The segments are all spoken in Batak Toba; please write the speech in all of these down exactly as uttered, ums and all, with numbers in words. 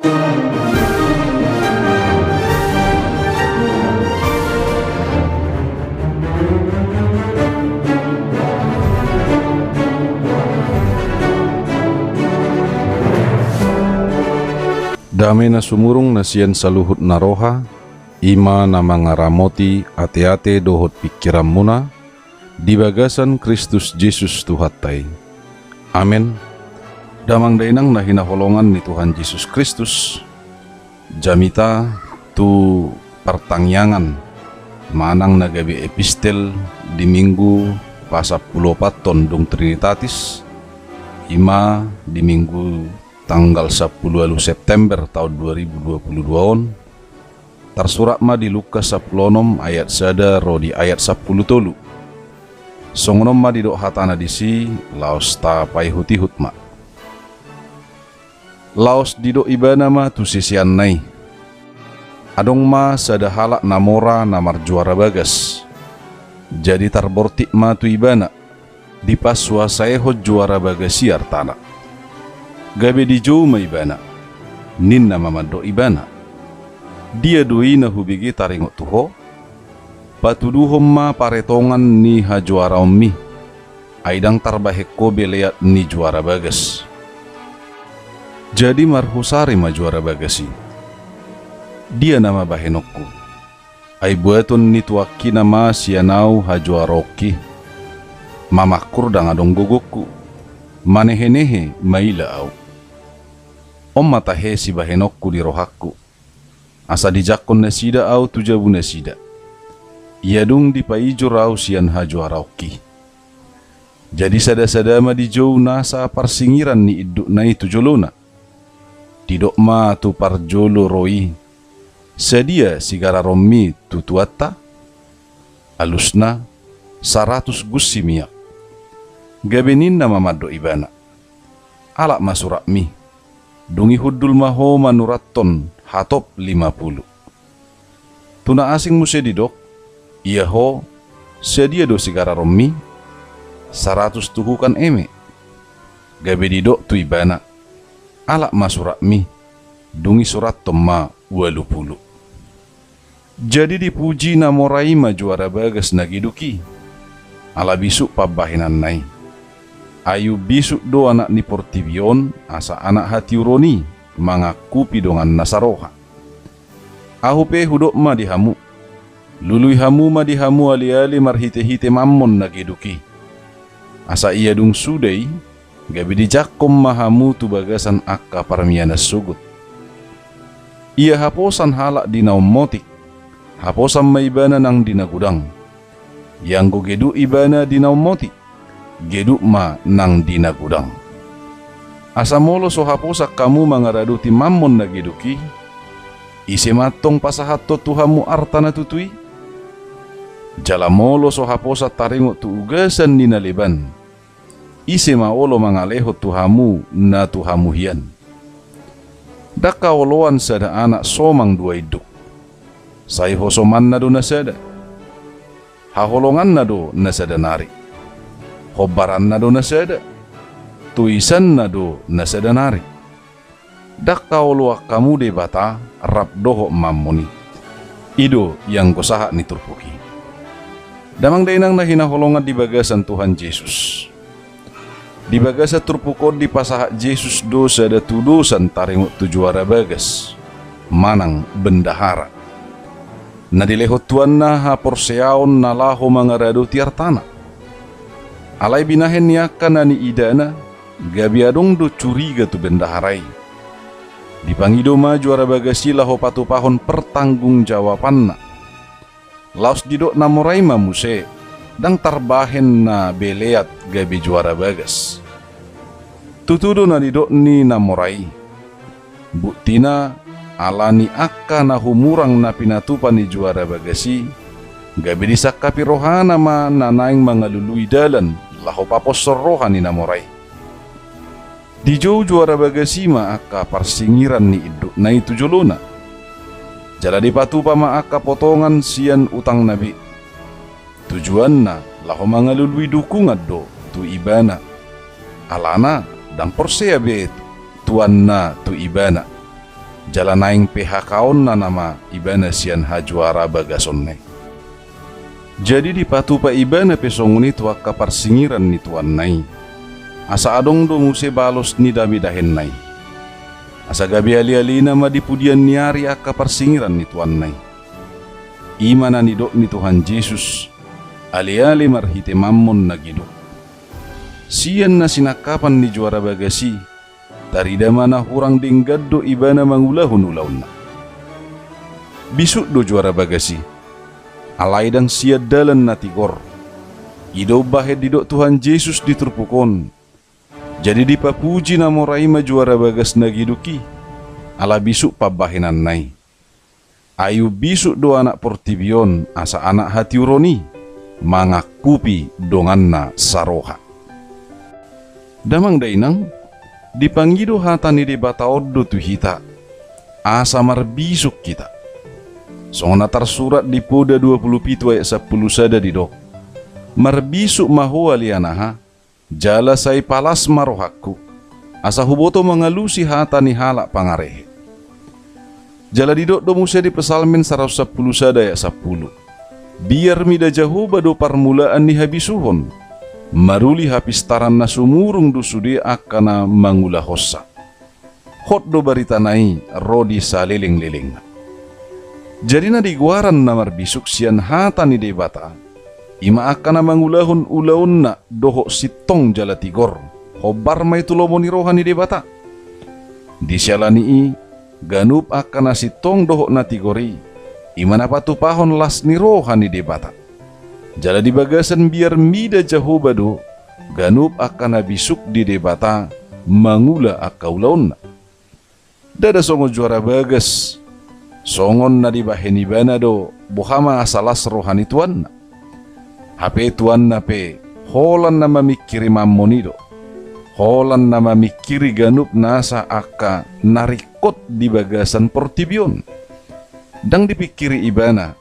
Dame na sumurung na sian saluhut na roha, i ma na mangaramoti ateate dohot pingkiranmuna, di bagasan Kristus Jesus Tuhanta i. Amen. Damang dainang na hinaholongan ni Tuhan Jesus Kristus, jamita tu partangiangan manang na gabe epistel di minggu pasampuluopathon dung Trinitatis, i ma di minggu tanggal sampulu ualu September taon dua ribu dua pulu dua on, tarsurat ma di Lukas sampulu onom ayat sada ro di ayat sampulu tolu. Songon on ma didok hatana disi, laos tapaihutihut ma. Laos didok ibana ma tu siseanna i: Adong ma sada halak na mora na marjuara bagas. Jadi tarbortik ma tu ibana, dipasuasaehon juara bagas i artana. Gabe dijou ma ibana, ninna ma mandok ibana: Dia do i na hubege taringot tu ho? Patuduhon ma paretongan ni hajuaraonmi, ai ndang tarbahen ho beleat ni juara bagas. Jadi marhusari ma juara bagas i: Dia nama bahenonku? Ai buaton ni tuangki nama sian ahu hajuaraonki. Mamangkur ndang adong gogongku, manehenehe maila ahu. On ma tahe sibahenonku di rohangku, asa dijangkon nasida ahu tu jabu nasida. Ia dung dipaijur ahu sian hajuaraonki. Jadi sadasada ma dijou nasa parsingiran ni indukna i tu jolona. Didok ma tu parjolo ro i: Sadia sigararonmi tu tuanta? Alusna: Saratus gunsi miak. Gabe ninna ma mandok ibana: Alap ma suratmi, dung i hundul ma ho manurathon hatop lima pulu. Tu na asing muse didok: Ia ho, sadia do sigararonmi? Saratus tuhukan eme. Gabe didok tu ibana: Alap ma suratmi, dung i surathon ma ualu pulu. Jadi dipuji na mora i ma juara bagas na geduk i, ala bisuk pambahenanna i. Ai umbisuk do anak ni portibi on asa anak hatiuron i mangangkupi donganna saroha. Ahu pe hudok ma di hamu: Lului hamu ma di hamu aleale marhitehite mammon na geduk i, asa ia dung suda i, gabe dijangkon ma hamu tu bagasan angka parmianan sogot. Ia haposan halak di na ummotik, haposan ma ibana nang di na godang. Ianggo geduk ibana di na ummotik, geduk ma nang di na godang. Asa molo so haposan hamu mangaradoti mammon na geduk i, ise ma antong pasahathon tu hamu arta na tutu i? Jala molo so haposan taringot tu ugasan ni na leban, ise ma olo mangalehon tu hamu na tu hamu hian? Ndang haoloan sada anak somang dua induk. Sai hosomanna do na sada, haholonganna do na sada nari, hombaranna do na sada, toisanna do na sada nari. Ndang haoloan hamu Debata rap dohot mammon i. I do ianggo sahat ni turpuk i. Damang dainang na hinaholongan di bagasan Tuhan Jesus. Di bagasan turpuk on dipasahat Jesus do sada tudosan taringot tu juara bagas manang bendahara, na dilehon tuanna haporseaon na laho mangaradoti artana. Alai binahen ni angka na niidana, gabe adong do curiga tu bendahara i. Dipangido ma juara bagas i laho patupahon pertanggungjawabanna. Laos didok na mora i ma muse, ndang tarbahen na beleat gabe juara bagas. Tutu do na nidok ni na mora i. Buktina, ala ni angka na humurang na pinatupa ni juara bagas i, gabe disangkapi rohana ma na naeng mangalului dalan laho paposhon roha ni na mora i. Dijou juara bagas i ma angka parsingiran ni indukna i tu jolona. Jala dipatupa ma angka potongan sian utangna be. Tujuanna laho mangalului dukungan do tu ibana. Alana ndang porsea be tuanna tu ibana. jala naeng P H K-onna nama ibana sian hajuara bagasonna i. Jadi dipatupa ibana pe songon i tu angka parsingiran ni tuanna i, asa adong do muse balos ni na binahenna i. Asa gabe ale-alena ma di pudian ni ari angka parsingiran ni tuanna i. I ma na nidok ni Tuhan Jesus, ale-ale marhite Mammon na geduk. Sian na sinangkapan ni juara bagas i, tarida ma na hurang denggan do ibana mangulahon ulaonna. Bisuk do juara bagas i, alai ndang sian dalan na tigor. I do umbahen didok Tuhan Jesus di turpuk on. Jadi dipapuji na mora i ma juara bagas na geduk i, ala bisuk pambahenanna i. Ai umbisuk do anak portibi on asa anak hatiuron i, mangangkupi donganna saroha. Damang dainang, dipangido hata ni Debata on do tu hita, asa marbisuk hita. Songon na tarsurat di Poda dua pulu pitu ayat sampulu sada didok: Marbisuk ma ho ale anaha, jala sai palas ma rohangku, asa huboto mangalusi hata ni halak pangarehe. Jala didok do muse di Psalmen saratus sampulu sada ayat sampulu: Biar mida Jahowa do parmulaan ni habisuhon, maruli hapistaran na sumurung do sude angka na mangulahonsa. Hot do baritana i ro di saleleng-lelengna. Jadi na digoaran na marbisuk sian hata ni Debata, i ma angka na mangulahon ulaonna dohot sintong jala tigor, hombar ma i tu lomo ni roha ni Debata. Di siala ni i, ganup angka na sintong dohot na tigor i, i ma na patupahon las ni roha ni Debata. Jala di bagasan biar mida Jahowa do, ganup angka na bisuk di Debata mangula angka ulaonna. Ndada songon juara bagas, songon na dibahen ibana do boha ma asa las roha ni tuanna. Hape tuanna pe holan na mamingkiri Mammon i do. Holan na mamingkiri ganup nasa angka na ringkot di bagasan portibi on. Ndang dipingkiri ibana,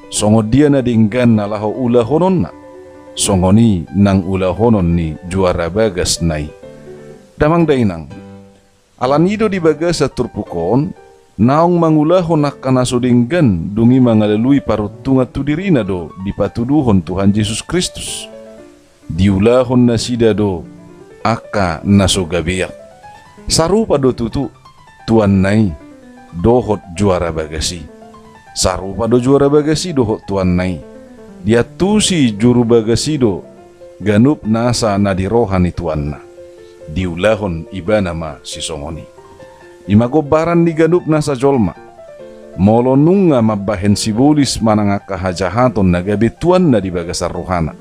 songon dia na denggan na laho ulahononna, songon i nang ulahonon ni juara bagasna i. Damang dainang, ala ni do di bagasan turpuk on, naung mangulahon angka na so denggan dung i mangalalui paruntungan tu dirina do dipatuduhon Tuhan Jesus Kristus. Diulahon nasida do angka na so gabean. Sarupa do tutu tuanna i dohot juara bagas i. Sarupa do juara bagas i dohot tuanna i. Diantusi juru bagas i do ganup nasa na di roha ni tuanna. Diulahon ibana ma sisongon i. I ma gombaran ni ganup nasa jolma. Molo nunga mambahen sibolis manang angka hajahaton na gabe tuanna di bagasan rohana,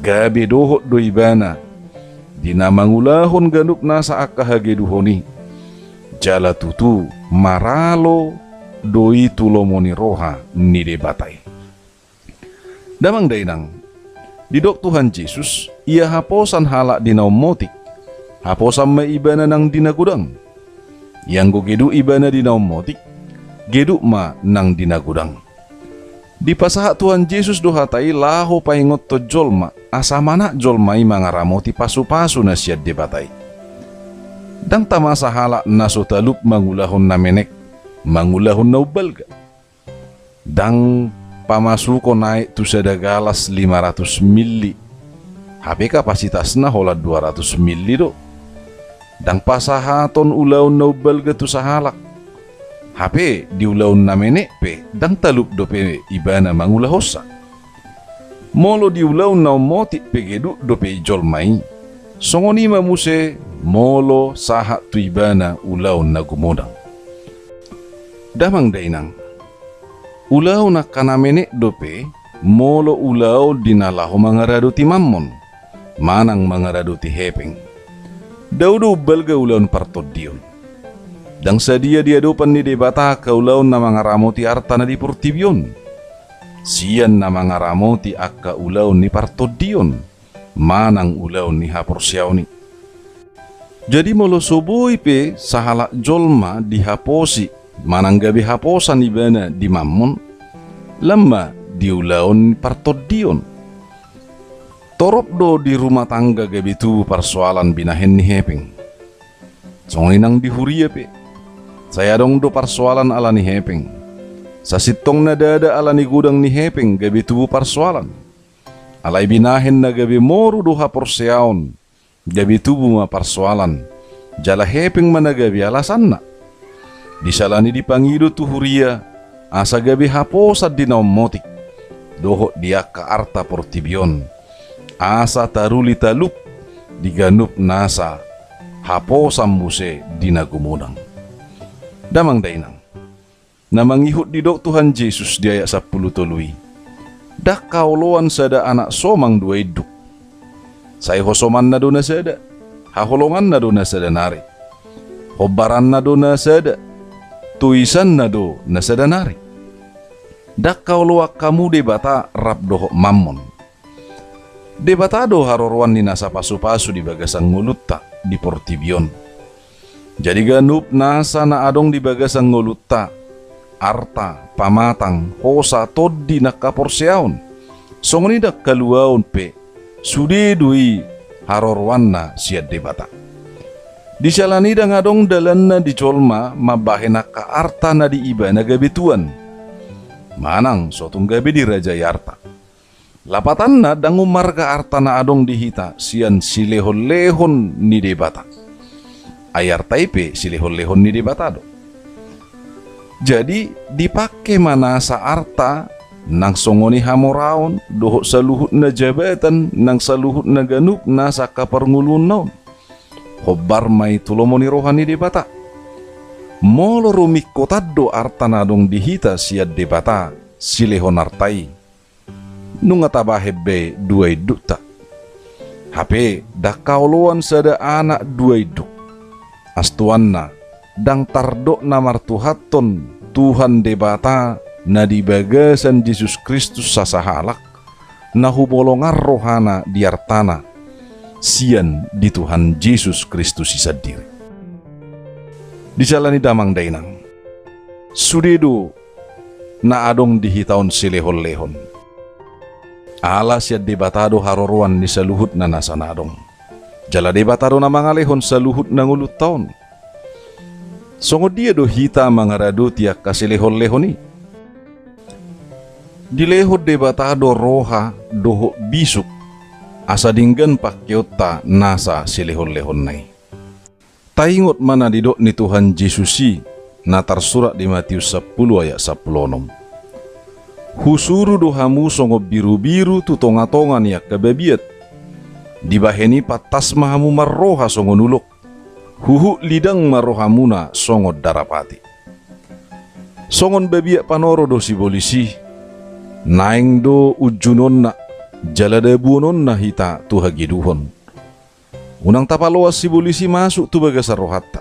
gabe dohot do ibana di na mangulahon ganup nasa angka hageduhon i. Jala tutu maralo do i tu lomo ni roha ni Debata i. Damang dainang, didok Tuhan Jesus, ia haposan halak di na ummotik, haposan ma ibana nang di na godang. Ianggo geduk ibana di na ummotik, geduk ma nang di na godang. Dipasahat Tuhan Jesus do hata i laho paingothon jolma, asa manat jolma i mangaramoti pasupasu na sian Debata i. Ndang tamasa halak na so talup mangulahon na menek, mangulahon na umbalga. Ndang pamasukon aek tu sada galas lima ratus milli. Hape kapasitasna holan dua ratus milli do. Ndang pasahaton ulaon na umbalga tu sahalak. Hape di ulaon na menek pe ndang talup dope ibana mangulahonsa. Molo di ulaon na ummotik pe geduk dope i jolma i, songon i ma muse molo sahat tu ibana ulaon na gumodang. Damang dainang, ulaon angka na menek dope molo ulaon di na laho mangaradoti mammon manang mangaradoti hepeng. Dao do umbalga ulaon partondion. Ndang sadia di adopan ni Debata angka ulaon na mangaramoti arta na di portibi on sian na mangaramoti angka ulaon ni partondion manang ulaon ni haporseaon i. Jadi molo so boi pe sahalak jolma dihaposi manang gabe haposan ibana di mammon, lam ma di ulaon partondion. Torop do di rumah tangga gabe tubu parsoalan binahen ni hepeng. Songon i nang di huria pe. Sai adong do parsoalan ala ni hepeng. Sasintongna ndada ala ni godang ni hepeng gabe tubu parsoalan. Alai binahen na gabe moru do haporseaon, gabe tubu ma parsoalan, jala hepeng ma na gabe alasanna. Di siala ni i dipangido tu huria, asa gabe haposan di na ummotik, dohot di angka arta portibi on, asa taruli talup di ganup nasa haposan muse di na gumodang. Damang dainang, na mangihut didok Tuhan Jesus di ayat sampulu tolu i, ndang haoloan sada anak somang dua induk. Sai hosomanna do na sada, haholonganna do na sada nari, hombaranna do na sada, toisanna do na sada nari. Ndang haoloan hamu Debata rap dohot Mammon. Debata do haroroan ni nasa pasupasu di bagasan ngolunta di portibi on. Jadi ganup nasa na adong di bagasan ngolunta, arta, pamatang, hosa, tondi nang haporseaon, songon i nang haluaon pe, sude do i haroroanna sian Debata. Di siala ni i ndang adong dalanna di jolma mambahen angka arta na di ibana gabe tuan, manang so tung gabe dirajai arta. Lapatanna, ndang ummarga arta na adong di hita sian silehonlehon ni Debata. Ai arta i pe silehonlehon ni Debata do. Jadi dipangke ma nasa arta, nang songon i hamoraon, dohot saluhutna jabatan, nang saluhutna ganup nasa angka parngoluonna on, hombar ma i tu lomo ni roha ni Debata. Molo rumingkotan do arta na adong di hita sian Debata, silehon arta i, nunga tabahen be dua indukta. Hape ndang haoloan sada anak dua induk. Astuanna, ndang tardok na martuhathon Tuhan Debata na di bagasan Jesus Kristus sasahalak, na hubolongan rohana di artana sian di Tuhan Jesus Kristus i sandiri. Di siala ni i, damang dainang, sude do na adong di hita on silehonlehon. Ala sian Debata do haroroan ni saluhutna nasa na adong. Jala Debata do na mangalehon saluhutna ngolunta on. Songon dia do hita mangaradoti angka silehonlehon i? Dilehon Debata do roha dohot bisuk, asa denggan pangkeonta nasa silehonlehonna i. Taingot ma na nidok ni Tuhan Jesus i, na tarsurat di Matius sampulu ayat sampulu onom. Husuru do hamu songon birubiru tu tongatonga ni angka babiat. Dibahen i pantas ma hamu marroha songon ulok. Huhut lidang ma rohamuna songon darapati. Songon babiat panoro do sibolis i. Naeng do unjunonna, jala dabuononna hita tu hageduhon. Unang tapaloas sibolis i masuk tu bagasan rohanta.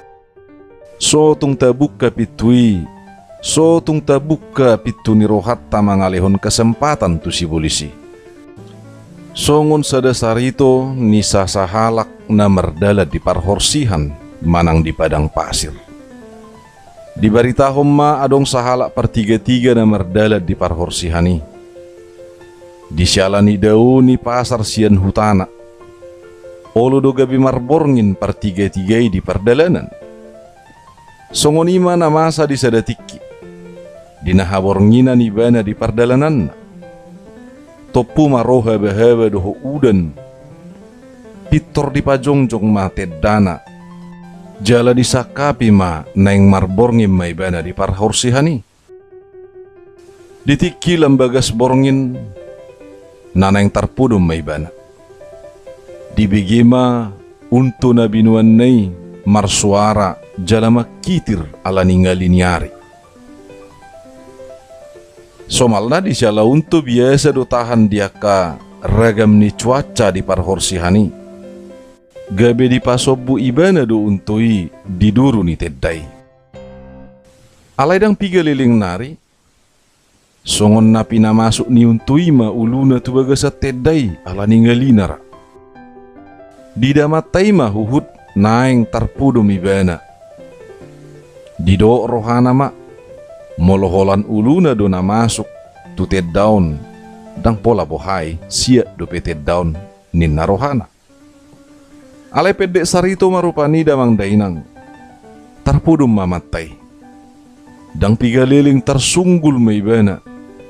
So tung tabungka pintu i, so tung tabungka pintu ni rohanta mangalehon kesempatan tu sibolis i. Songon sada sarito ni sasahalak na mardalan di parhorsihan manang di padang pasir. Dibaritahon ma adong sahalak partigatiga na mardalan di parhorsihan i. Di siala ni dao ni pasar sian hutana, olo do gabe marborngin partigatiga i di pardalanan. Songon i ma na masa di sada tingki, di na habornginan ibana di pardalananna. Tompu ma ro habahaba dohot udan, pintor dipajongjong ma tendana, jala disangkapi ma naeng marborngin ma ibana di parhorsihan i. Di tingki lam bagas borngin, na naeng tarpudun ma ibana. Dibege ma unto na binoanna i marsoara jala mangkitir ala ni ngali ni ari. Somalna di siala unto biasa do tahan di angka ragam ni cuaca di parhorsihan i. Gabe dipasombu ibana do unto i di duru ni tenda i. Alai ndang piga leleng nari, songon na pinamasuk ni unto i ma uluna tu bagasan tenda i ala ni ngalina ra. Di damanta i ma huhut naeng tarpudun ibana. Didok rohana ma, molo holan uluna do na masuk tu tenda on, ndang pola boha i, siat dope tenda on, ninna rohana. Alai pendek sarito ma rupani, damang dainang. Tarpudun ma amanta i. Ndang piga leleng tarsunggul ma ibana,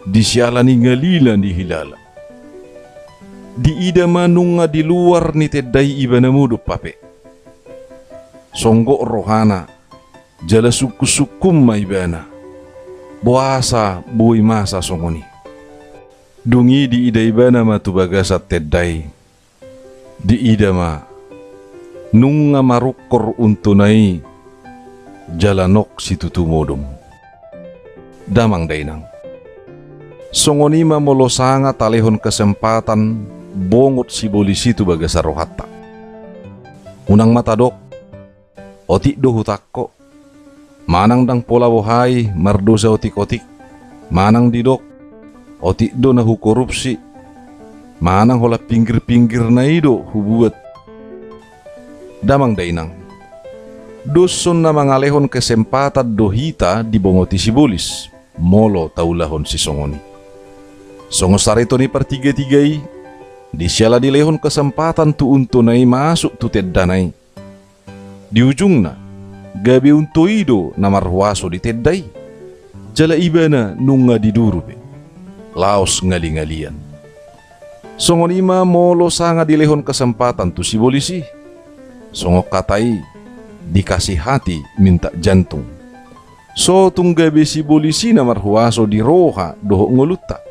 di siala ni ngalina ni hilala. Diida ma nunga di luar ni tenda i ibana modom hape. Songgop rohana, jala sungkunsungkun ma ibana, boasa boi masa songon i. Dung i diida ibana ma tu bagasan tenda i. Diida ma, nunga marungkor untona i, jala nunga situtu modom. Damang dainang. Songon i ma molo sanga talehon kesempatan bongot sibolis i tu bagasan rohanta. Unang ma tadok, otik do hutangko. Manang ndang pola boha i mardosa otik-otik. Manang didok, otik do na hukorupsi. Manang holan pinggir-pinggirna i do hubuat. Damang dainang. Dos songon na mangalehon kesempatan do hita dibongoti sibolis, molo taulahon sisongon i. Songon sareto ni partiga-tiga i, di siala dilehon kesempatan tu untona i masuk tu tendana i. Di ujungna, gabe unto i do na marhuaso di tenda i. Jala ibana nunga di duru pe. Laos ngali-ngalian. Songon i ma molo sanga dilehon kesempatan tu sibolis i. Songon hata i, dikasih hati minta jantung. So tung gabe sibolis i na marhuaso di roha dohot ngolunta.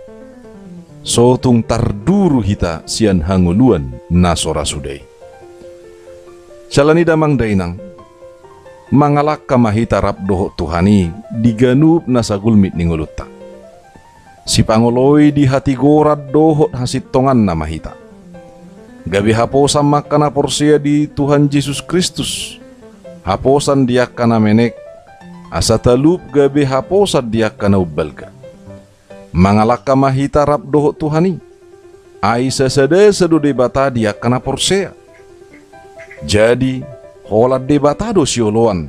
So tung tarduru hita sian hangoluan na so ra suda i. Siala ni i damang dainang, mangalangka ma hita rap dohot Tuhan i di ganup na sagulmit ni ngolunta. Sipangoloi di hatigoran dohot hasintonganna ma hita. Gabe haposan ma angka na porsea di Tuhan Jesus Kristus. Haposan di angka na menek, asa talup gabe haposan di angka na umbalga. Mangalangka ma hita rap dohot Tuhan i. Ai sasada-sada do Debata di angka na porsea. Jadi, holan Debata do sioloan.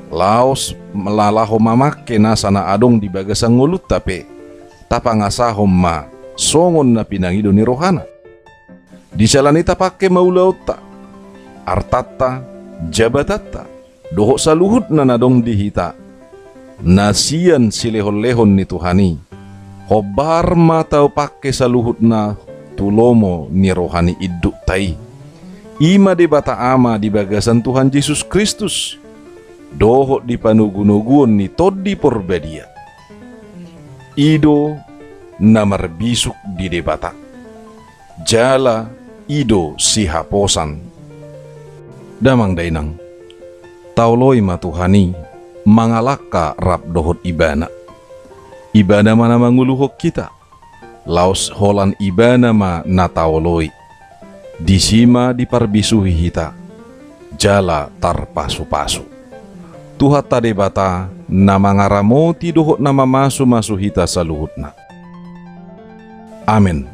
Laos, laho mamangke nasa na adong di bagasan ngolunta pe, tapangasahon ma songon na pinangido ni rohana. Di siala ni i tapangke ma ulaonta, artanta, jabatanta, dohot saluhutna na adong di hita, na sian silehon-lehon ni Tuhan i. Hombar ma tapangke saluhutna tu lomo ni roha ni indukta i. I ma Debata Ama di bagasan Tuhan Jesus Kristus, dohot di panogunoguon ni Tondi Porbadia. I do na marbisuk di Debata. Jala i do sihaposan. Damang dainang, taoloi ma Tuhan i, mangalangka rap dohot Ibana. Ibana ma na manguluhon hita, laos holan Ibana ma na taoloi. Disi ma diparbisuhi hita, jala tarpasupasu. Tuhanta Debata na mangaramoti dohot na mamasumasu hita saluhutna. Amen.